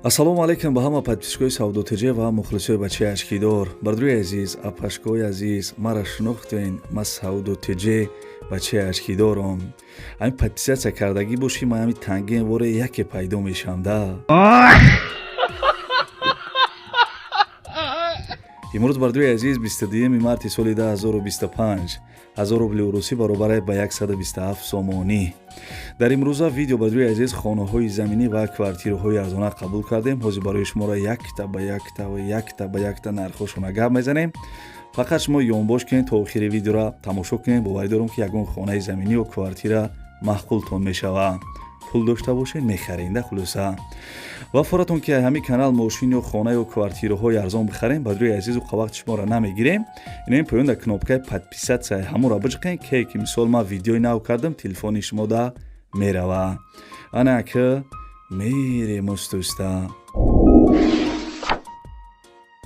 Ассалому алайкум ба ҳама подписчикои Савдотеҷа ва мухлисои бачаи ашкидор. Бардури азиз, апашкои азиз, мара шинохтен, ма Савдотеҷе, бачаи ашкидорам. Ҳамин подписаться кардагӣ бошӣ, ман ҳамин танген воре яке пайдо мешавам да. Имрӯз, бардуи азиз, 22 марти соли 2025, 1000 рубли урусӣ баробар ба 127 сомонӣ. Дар имрӯза видео, бардуи азиз, хонаҳои заминӣ ва квартираҳои арзона қабул кардем. Ҳозир барои шуморо якта ба якта ва якта ба якта нархҳошона гап мезанем. Фақат шумо ёнбош кунед, то охири видеоро тамошо кунед. Боварӣ дорам, ки ягон хонаи заминӣ ё квартира маъқултон мешавад. Пул дошта бошед, мехаред да. Хулоса, ва форатон ки ҳамин канал мошин ё хона ё квартираҳои арзон бихарем, бадруи азизу, вақти шуморо намегирем. Инем поён дар кнопкаи подписаться ҳамонро биҷиқен, ке ки мисол ман видеои нав кардам, телефони шумо да мерава. Ана ки мерем устуста.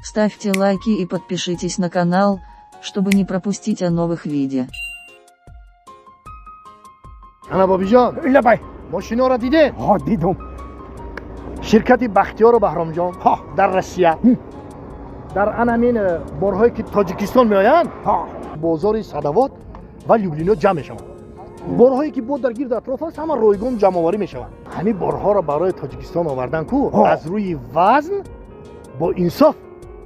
Ставьте лайки и подпишитесь на канал, чтобы не пропустить о новых видео. Ана, бобиҷон. Лабай. Мошиноро дидед? Ҳо, дидум. Ширкати Бахтиёру Баҳромҷон дар Россия дар анамин борҳое ки Тоҷикистон меоянд, бозори Садовод ва Люблино ҷамъ мешаванд. Борҳое ки бо дар гирду атроф аст, ҳама ройгон ҷамъоварӣ мешаванд. Ҳамин борҳоро барои Тоҷикистон овардан ку аз рӯи вазн бо инсоф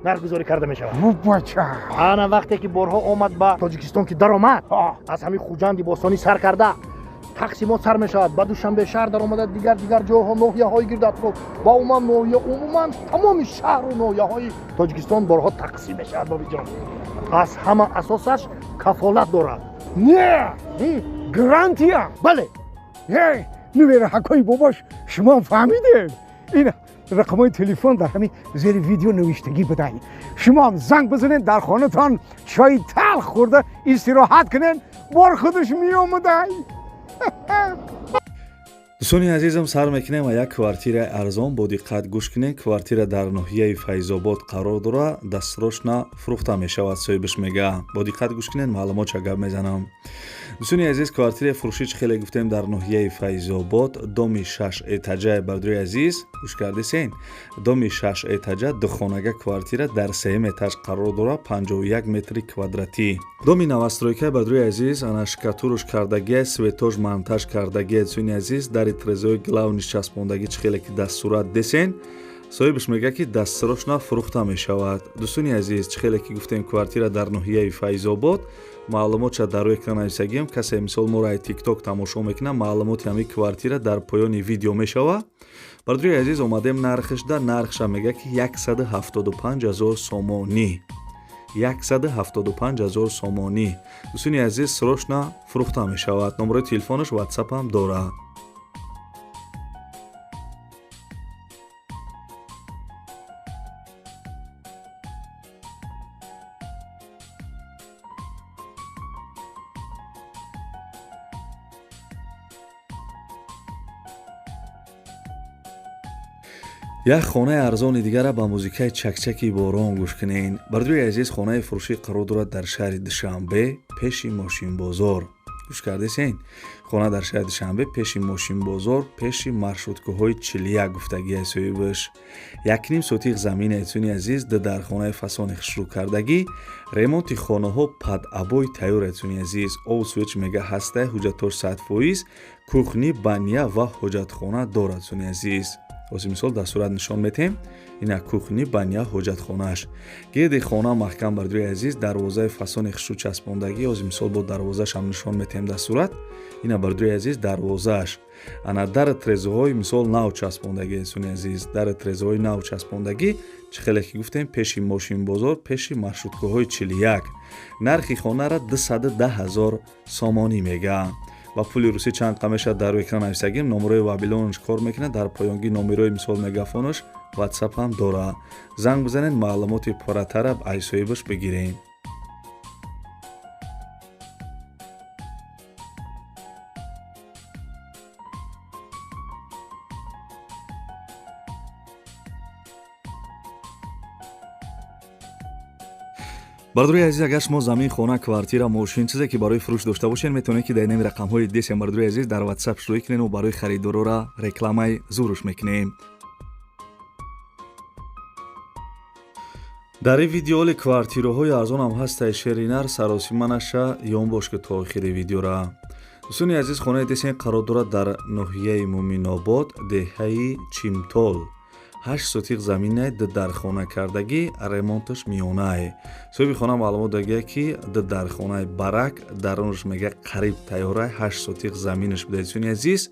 нархгузорӣ карда мешавад. Бача. Ана вақте ки борҳо омад ба Тоҷикистон, ки даромад, аз ҳамин Хуҷанди бостонӣ сар карда тақсимот сар мешавад, ба Душанбе шаҳр даромада, дигар дигар ҷойҳо, ноҳияҳои гирду атроф ва умуман ноҳия, умуман тамоми шаҳру ноҳияҳои Тоҷикистон борҳо тақсим мешавад. Бобиҷон, аз ҳама асосаш кафолат дорад. Не, гарантия. Бале. Нувераҳакои бобош, шумо фаҳмидед, ин рақамҳои телефон дар ҳамин зери видео навиштагӣ будай. Шумоам занг бизанед, дар хонатон чои талх хӯрда истироҳат кунед, бор худаш меомадай. Дӯстони азизам, сар мекунем ва як квартираи арзон. Бо диққат гӯш кунед. Квартира дар ноҳияи Файзобод қарор дорад, дастсрочно фурӯхта мешавад, соҳибаш мега. Бо диққат гӯш кунед, маълумотша гап мезанам. Дӯстони азиз, квартираи фурӯшӣ, чӣ хеле гуфтем, дар ноҳияи Файзобод, доми шаш этажаи. Бардури азиз, гӯш кардесен? Доми шаш этажа, духонага квартира дар сеюм этаж қарор дорад, 51 метри квадратӣ. Доми новостройкаи, бардури азиз, ана штукатурка кардагия, светош монтаж кардагия. Дӯстони азиз, дари трезои главныйш часпондагӣ, чӣ хеле ки дастсурат десен. Соҳибаш мегӯяд, ки дастсрочно фурӯхта мешавад. Дӯстони азиз, чӣ хеле ки гуфтем, квартира дар ноҳияи Файзобод. Маълумотша дар рӯи экран нависагием. Касе мисол моро ай ТикТок тамошо мекунад, маълумоти ҳамин квартира дар поёни видео мешавад. Бардури азиз, омадем нархашда. Нархша мегӯяд, ки 175 ҳазор сомонӣ, 175 ҳазор сомонӣ. Дӯстони азиз, срочно фурӯхта мешавад. Номерои телефонаш, Ватсапам дорад. Як хонаи арзони дигара ба музикаи чакчаки борон гӯш кунед. Бардури азиз, хонаи фурӯшӣ қарор дорад дар шаҳри Душанбе, пеши мошинбозор. Гӯш кардесен? Хона дар шаҳри Душанбе, пеши мошинбозор, пеши маршруткаҳои 41 гуфтагии соҳибаш. 1,5 сотих замин, дӯстони азиз, ду дар хонаи фасони хушрӯ кардагӣ, ремонти хонаҳо под обои тайёр. Дӯстони азиз, об свет мега ҳастай, ҳуҷҷатош 100%, кухня, баня ва ҳоҷатхона дорад. Дӯстони азиз, ҳозир мисол дар сурат нишон метем. Ина кухня, баня, ҳоҷатхонааш. Гирди хона маҳкам, бардури азиз, дарвозаи фасони хушрӯ часпондагӣ. Ҳозир мисол бо дарвозаашам нишон метем дар сурат. Ина, бардури азиз, дарвозааш. Ана дар трезоҳои мисол нав часпондагӣ. Дӯстони азиз, дар трезоҳои нав часпондагӣ. Чӣ хеле ки гуфтем, пеши мошинбозор, пеши маршруткаҳои 41. Нархи хонара 210 ҳазор сомонӣ мега. Ба пули русӣ чанд қа мешавад, дар экран нависагим. Номерои вабилонаш кор мекунад, дар поёнгӣ номерои мисол мегафонаш, Ватсап ҳам дорад. Занг бизанед, маълумоти пурратара ай соҳибаш бигирем. Бардори азиз, агар шумо замин, хона, квартира, мошин, чизе ки барои фурӯш дошта бошед, метавонед, ки дар инами рақамҳои десем, бардори азиз, дар Ватсап шурӯъ кунед ва барои харидорора рекламаи зуруш мекунем. Дар ин видео оли квартираҳои арзонам ҳастай шеринар саросима наша ён бош ки то охири видеора. Дӯстони азиз, хонаи десен қарор дорад дар ноҳияи Муминобод, деҳаи Чимтол. 8 сотиқ заминае ду дархона кардагӣ, ремонташ миёнае. Соҳиби хона маълумот дагия ки ду дархонаи барак, дарунаш мега қариб тайёрай, 8 сотиқ заминаш буда. Дӯстони азиз,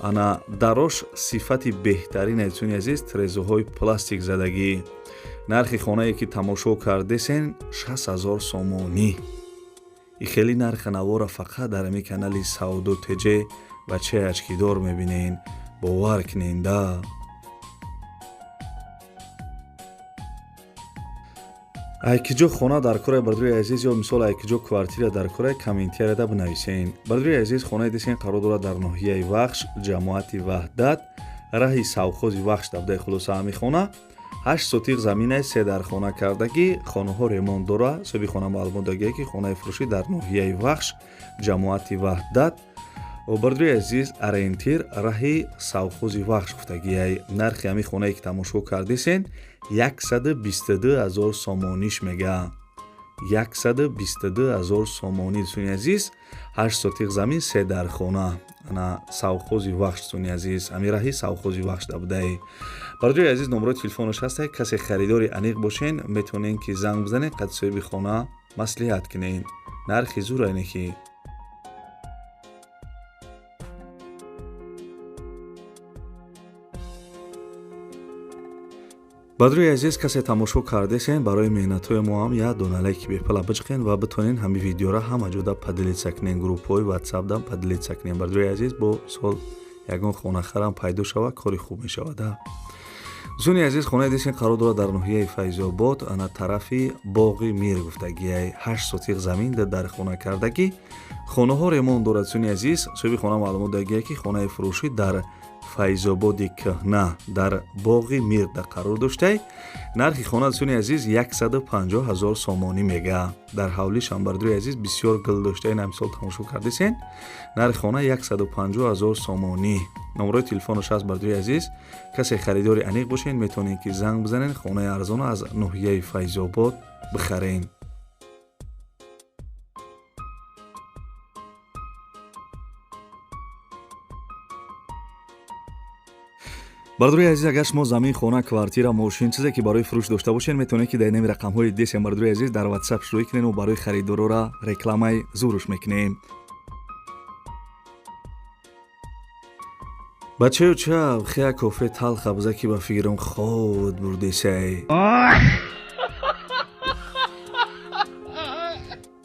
ана дарош сифати беҳтарин, дӯстони азиз, трезоҳои пластик задагӣ. Нархи хонае ки тамошо кардесен 60 000 сомонӣ. И хеле нархи навора фақат дар ҳамин канали Савдо ТЖ ва чай очкидор мебинен. Бовар кунен да. Айкиҷо хона дар кора, бардори азиз, ё мисол айкиҷо квартира дар кора, комментарияда бинависен. Бардори азиз, хонаи десен қарор дорад дар ноҳияи Вахш, ҷамоати Ваҳдат, раҳи Савхози Вахш давдаи. Хулоса, ҳамин хона 8 сотиқ заминае, се дархона кардагӣ, хонаҳо ремонт дора. Соҳиби хона маълумот дагия ки хонаи фурӯшӣ дар ноҳияи Вахш, ҷамоати Ваҳдат, бардори азиз, ориентир раҳи Савхози Вахш гуфтагиай. Нархи ҳамин хонае ки тамошо кардесен 122 000 сомониш мега. 122 000 сомонӣ, дӯстони азиз, 8 сотиқ замин, се дархона, ана Савхози Вахш, дӯстони азиз, ҳамин раҳи Савхози Вахш дабудаи. Бародари азиз, номерои телефонаш ҳастай, касе харидори аниқ бошен, метавонен ки занг бизанед, қад соҳиби хона маслиҳат кунед. Нархи зур айне ки. Бародари азиз, касе тамошо кардесен, барои меҳнатҳои мо ҳам як дона лайки бепала биҷиқен ва битонен ҳамин видеора ҳама ҷода поделиться кунен, группҳои ватсапдам поделиться кунен. Бародари азиз, бо мисол ягон хонахарам пайдо шавад, кори хуб мешавад. Дӯстони азиз, хонаи десен қарор дорад дар ноҳияи Файзобод, ана тарафи Боғи Мир гуфтагиай. 8 сотиқ замин дар хона кардагӣ, хонаҳо ремонт дорад. Дӯстони азиз, соҳиби хона маълумот дагия ки хонаи фурӯшӣ дар Файзободи кӯҳна, дар Боғи Мир да қарор доштай. Нархи хона, дӯстони азиз, 150 000 сомонӣ мега. Дар ҳавлишам, бародари азиз, бисёр гул доштай, на мисол тамошо кардесен. Нархи хона 150 000 сомонӣ. Номерои телефонаш ҳаст, бародари азиз, касе харидори аниқ бошен, метавонед ки занг бизанед, хонаи арзона аз ноҳияи Файзобод бихарен. Бародари азиз, агар шумо замин, хона, квартира, мошин, чизе ки барои фурӯш дошта бошед, метавонед ки дар инами рақамҳои десем, бародари азиз, дар ватсап шурӯъ кунед ва барои харидорора рекламаи зуруш мекунем. Бачаю ча хея кофе талха буза ки ба фикрам ход бурдесай.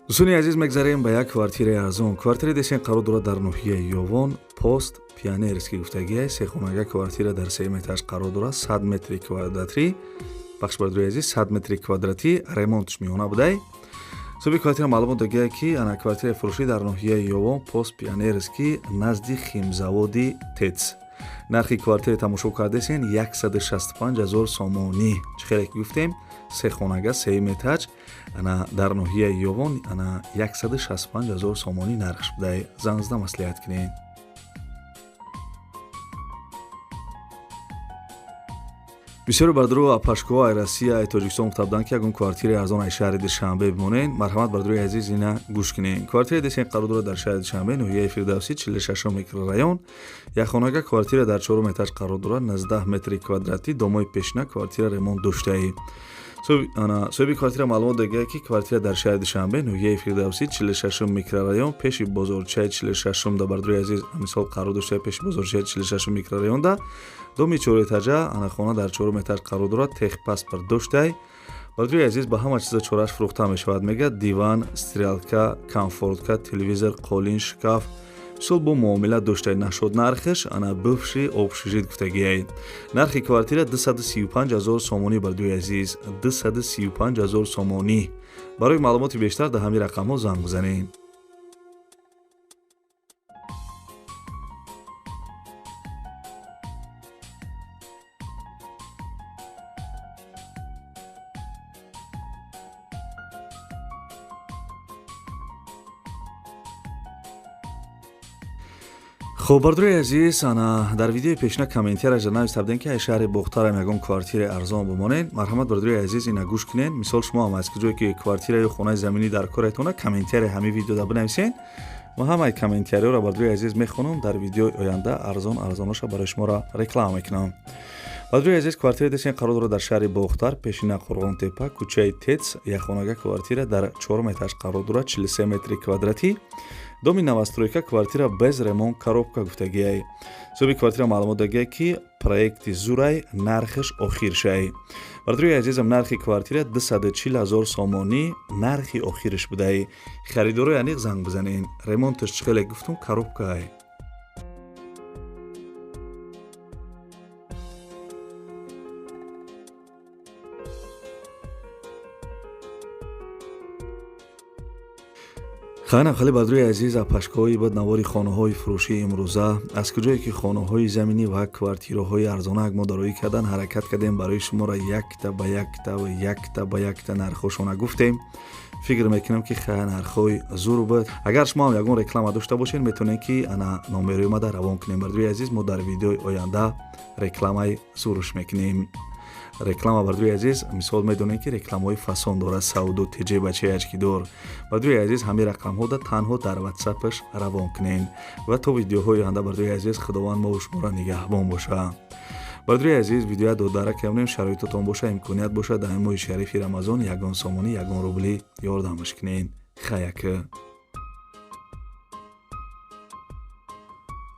Дӯстони азиз, мегзарем ба як квартираи арзон. Квартираи десен қарор дорад дар ноҳияи Ёвон, пост Пионерский гуфтагиай. Сехонага квартира дар сеюм этаж қарор дорад, 100 метри квадратӣ. Бахш, бародари азиз, 100 метри квадратӣ, ремонтш миёна будай. Соҳиби квартира маълумот дагия ки ана квартираи фурӯшӣ дар ноҳияи Ёвон, пост Пионерский, назди химзаводи ТЭЦ. Нархи квартираи тамошо кардесен 165 000 сомонӣ. Чӣ хеле ки гуфтем, се хонага, сеюм этаж, ана дар ноҳияи Ёвон, ана 165 000 сомонӣ нархш будай. Занг зада маслиҳат кунед. Бисёре бародару апашкоҳо ай Россия, ай Тоҷикистон гуфта буданд ки ягон квартираи арзон ай шаҳри Душанбе бимонед. Марҳамат, бародари азиз, ина гӯш кунед. Квартираи десен қарор дорад дар шаҳри Душанбе, ноҳияи Фирдавсӣ, 46 микрорайон. Якхонага квартира дар чорум этаж қарор дорад, 19 метри квадратӣ, домои пешина, квартира ремонт доштаи. Соҳиби квартира маълумот дагия ки квартира дар шаҳри Душанбе, ноҳияи Фирдавсӣ, 46 микрорайон, пеши бозорчаи 46 да, бародари азиз, мисол қарор дошта пеши бозорчаи 46 микрорайонда, доми чорэтажа, ана хона дар чорум этаж қарор дорад, техпаспорт доштай. Бародари азиз, ба ҳама чиза чораш фурӯхта мешавад, мегӯяд: диван, стиралка, конфорка, телевизор, қолин, шкаф. Мисол бо муомила доштай нашуд нархаш, ана бывший общежит гуфтагиай. Нархи квартира 235 000 сомонӣ, бародари азиз, 235 000 сомонӣ. Барои маълумоти бештар дар ҳамин рақамҳо занг бизанед. Хоб, бардорои азиз, ана дар видеои пешина комментарияш нависта будем, ки ай шаҳри Бохтарам ягон квартираи арзон бимонед. Марҳамат, бардорои азиз, ина гӯш кунед. Мисол, шумо ҳам аз куҷое ки квартира ё хонаи заминӣ дар коретона, комментария ҳамин видеода бинависед. Ма ҳамаи комментариёро, бардорои азиз, мехонам. Дар видеои оянда арзон арзоноша барои шуморо реклама мекунам. Бардорои азиз, квартираи десен қарор дорад дар шаҳри Бохтар, пешина Қурғонтепа, кӯчаи Тец. Якхонага квартира дар 4 этаж қарор дорад, 43 метри квадратӣ. Доми новостройка, квартира без ремонт, коробка гуфтагиай. Соҳиби квартира маълумот дагиай, ки проекти зурай, нархаш охиршай. Бардорои азизам, нархи квартира 240 ҳазор сомонӣ нархи охираш будай. Харидорои аниқ занг бизанед. Ремонташ чӣ хеле гуфтум, коробкаай. Хайнам хеле, бардорои азиз, апашкаҳои бад навори хонаҳои фурӯшии имрӯза. Аз куҷое ки хонаҳои заминӣ ва квартираҳои арзонак мо дароӣ кардан ҳаракат кардем, барои шуморо якта ба якта ва якта ба якта нархҳошона гуфтем. Фикр мекунам, ки хай нархҳои зур буд. Агар шумо ҳам ягон реклама дошта бошед, метавонед, ки ана номерои мада равон кунем. Бардорои азиз, мо дар видеои оянда рекламаи зурш мекунем. Реклама, бардорои азиз, мисол медонем, ки рекламаҳои фасон дорад, савдо теҷе бачаи ачкидор. Бардорои азиз, ҳамин рақамҳода танҳо дар ватсапаш равон кунед. Ва то видеоҳои оянда, бардорои азиз, Худованд мову шуморо нигаҳбон боша. Бардорои азиз, видеоя додара кардем. Шароитотон боша, имконият боша, дар моҳи шарифи Рамазон ягон сомонӣ, ягон рубли ёрдамаш кунед. Хаяка.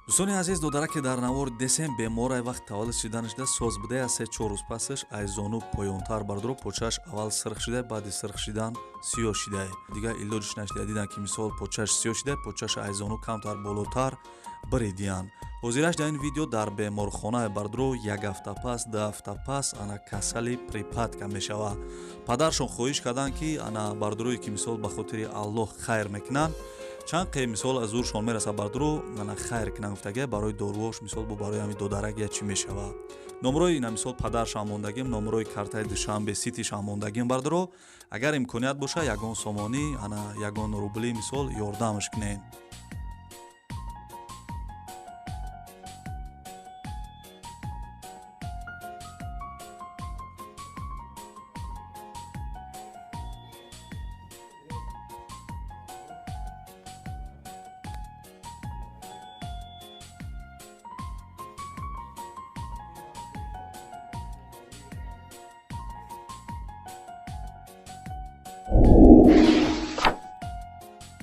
Дӯстони азиз, додараке дар навор десем беморай, вақт таваллуд шиданашда соз будае. Аз 3-4 рӯз пасаш аз зону поёнтар, бардоро, почааш аввал сирх шидай, баъди сирх шидан сиёҳ шидай. Дигар илоҷиш нашида. Дидан, ки мисол почааш сиёҳ шидай, почааш аз зону камтар болотар биридиян. Ҳозираш дар ин видео дар беморхона, бардоро, як ҳафта пас, 2 ҳафта пас ана касали припадка мешава. Падаршон хоҳиш карданд, ки ана бардорое ки мисол ба хотири Аллоҳ хайр мекунанд, чанд қе мисол аз зуршон мераса, бардоро, ана хайр кунанд гуфтагия барои доруош, мисол бо барои ҳамин додарагия чӣ мешава. Номрои ина мисол падаршам мондагим, номрои картаи Душанбе Ситишам мондагим. Бардоро, агар имконият боша, ягон сомонӣ, ана ягон рубли мисол ёрдамаш кунед.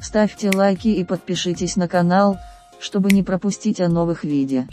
Ставьте лайки и подпишитесь на канал, чтобы не пропустить о новых видео.